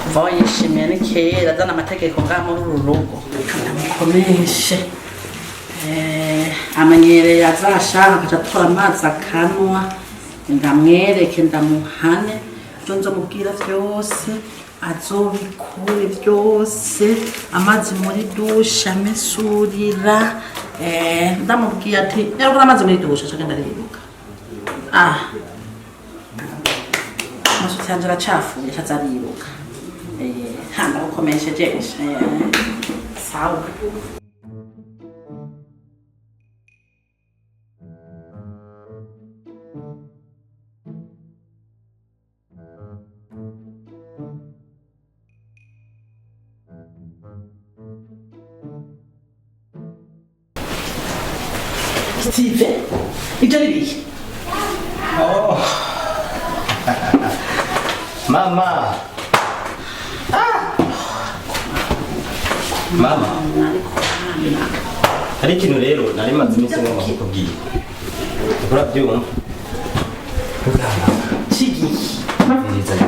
Kuva aho yishimiye ni kera azana amategeko ngaha muri uru rugo. Reka ndamukomeshe. Amenyereye azashaka akaca atora amazi akanwa, ndamwereke, ndamuhane, ibyo nzomubwira vyose azobikore vyose, amazi muri dushe amesurira. Ndamubwiye ati nyarukura amazi muri dushe, aca agenda ariruka. Ah, amasutsi yanje aracafuye, aca ariruka. Ha, ndagukomesheje. Sawa. Steve, ibyo ni bihe? Oh. Mama. Ah. Mama. Hari ikintu rero nari maze iminsi ngomba kukubwira. Urabyumva? Kigiye.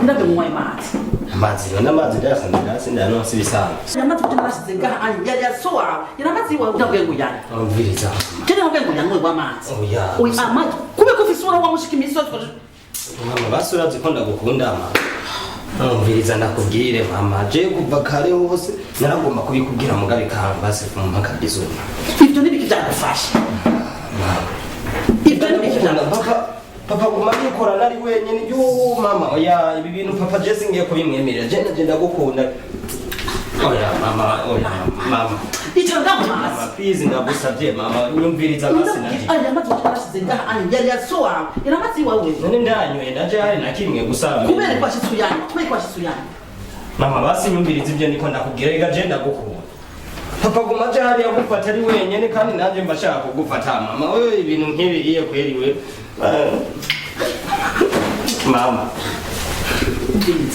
Ndabyo munywa amazi. Amazi rero, amazi ndayasanze hasi, ndayanonse ibisanzwe. Amazi kuko nabashize ngaha aya yari so wawe. Yari amazi wawe, ndabwiye ngo uyanywe. Umviriza. Kene ndabwiye ngo uyanywe amazi. Oya. Oya, amazi. Kube ko ufise ura wa mushika imisi yose. Mama, basi urazi ko ndagukunda mama. Umviriza ndakubwire mama, je kuva kare hose naragomba kubikubwira mugabe kamba basi kumpa kabisa. Ibyo ni biki byagufasha? Mama. Ibyo ni biki byagufasha? Papa, papa guma bikorana ari wenyine yo mama. Oya, ibi bintu papa je singiye kubimwemerera. Je naje ndagukunda. Oya mama, oya mama. Icara ngaho Mama, hasi. please, ndagusabye mama, nyumviriza basi naje. Aya amazi kuko nabashize ngaha aya yari so wawe. Yari amazi wawe. None ndanyoye ndaje hari na kimwe gusa. Kubera ko washitse uyanywa. Kubera ko washitse uyanywa. Mama, basi nyumviriza ibyo niko ndakubwira, rega je ndagukunda. Papa guma aje hariya gufata ari wenyene kandi nanjye mba nshaka kugufata mama. Wewe ibintu nk'ibi iye kweri we. Mama.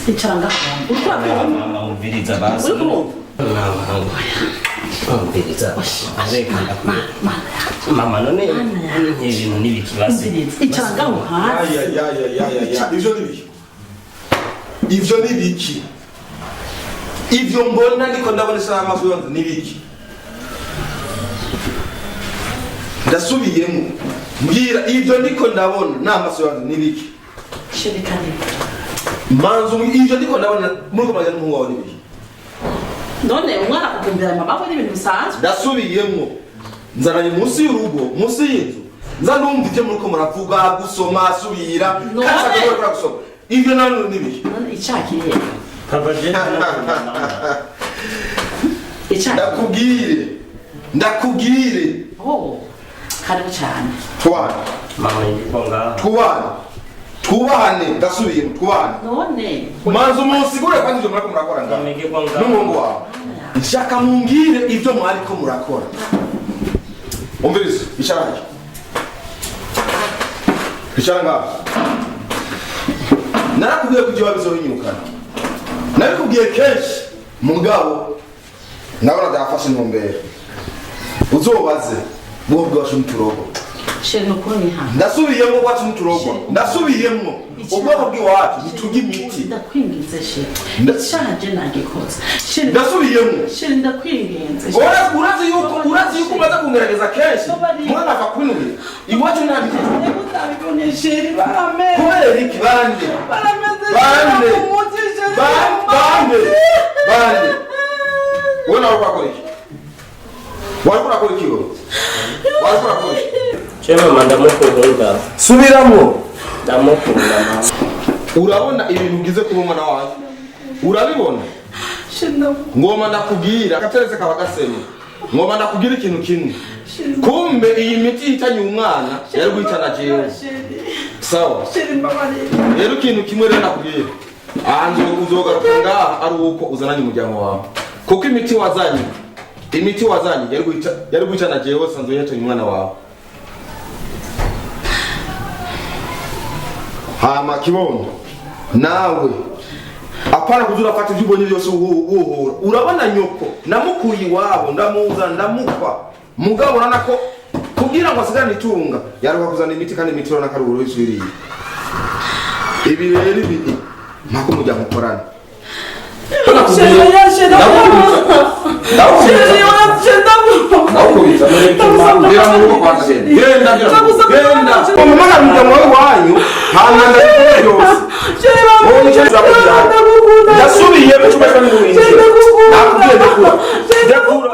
Icara ngaho. Uriko urabyumva? Mama, umviriza basi. Uriko urumva? Mama, umviriza. Reka ndakubwira. Mana. Mama, none none nk'ibintu n'ibiki basi? Umviriza. Icara ngaho hasi. Ya ya ya ya ya ya, ivyo ni biki? Ivyo ni biki? Ivyo mbona ndiko ndabona amaso yonze ni biki? Ndasubiyemo, mbwira, ivyo ndiko ndabona n'amaso yonze ni biki? Chéri, karibu. Manzu, ivyo ndiko ndabona muriko murajya n'umuhungu wawe ni biki? None umwana kugumbira mama we ni ibintu bisanzwe. Ndasubiyemo, nzananye munsi y'urugo, munsi y'inzu, nza numva ivyo muriko muravuga, gusoma asubira. None- Kandi ashaka gusoma ivyo nano ni biki? None icyaha kiri he? Papa, je ndagukunda mama. Icyaha. Ndakubwire, ndakubwire. Oh. Karibu cyane. Twubahane. Mama, ndiko ngaho. Twubahane, twubahane, ndasubiyemo, twubahane. None Manzu munsigure kandi ivyo murako murakora ngaho Mama, ndiko ngaho. n'umuhungu wawe, nshaka mumbwire ivyo mwariko murakora. Umviriza, icara hajya, icara ngaho. Narakubwiye ko ibyo babizobinyukana, nabikubwiye kenshi, mugabo ndabona byafashe intumbero. Uzobaze bwo bwacu n'uturogo. Chéri, ni ukuri ni hano. Ndasubiyemo, bwacu n'uturogo, ndasubiyemo, ubwoko bw'iwacu ntiturya imiti. Ndakwinginze chéri. Icyaha je nagikoze. Chéri. Ndasubiyemo. Chéri, ndakwinginze. Urazi yuko umaze kungerageza kenshi, mwana ava kwinubira iwacu nta biti. Reka utabibonye chéri, barameze. Kubera iki? Bande? Barameze. Bande? Umuti chéri. Bande, bande? Wowe nawe urakora iki? Wariko urakora iki? Wowe wariko urakora iki? Je mama ndamukunda. Subiramo. Ndamukunda mama. Urabona ibintu ugize kuba umwana wanjye, urabibona? Chéri, ndamukunda. Ngoma ndakubwira, agateretse kaba gasemye. Ngoma ndakubwira ikintu kimwe, kumbe iyi miti ihitanye umwana yari guhitana jewe. Chéri. Sawa. Chéri, mbabarira. Rero ikintu kimwe rero nakubwira, aha uzogaruka ngaha ari uko uzananye umuryango wawe, kuko imiti wazanye, imiti wazanye yari guhitana jewe, sanzwe yahitanye umwana wawe. Hama kibondo nawe. Apana kuza urafata ibyo ubonye byose uhuhura. Urabona nyoko namukuye iwabo, ndamuzana, ndamukwa, mugabo urabona ko kugira ngo asigarane itunga yaruha kuzana imiti, kandi imiti urabona ko ari uburozi biriya. Ibi rero ibi mpaka umuryango ukorana. Ndakubita gera mu rugo kwanza, genda genda genda umumana umuryango wawe wanyu hanyuma ndabikora byose. Wowe nicyo nzakujyana. Ndasubiye mu cyumba cy'abanyabwenge. Nakubwiye ndakura ndakura.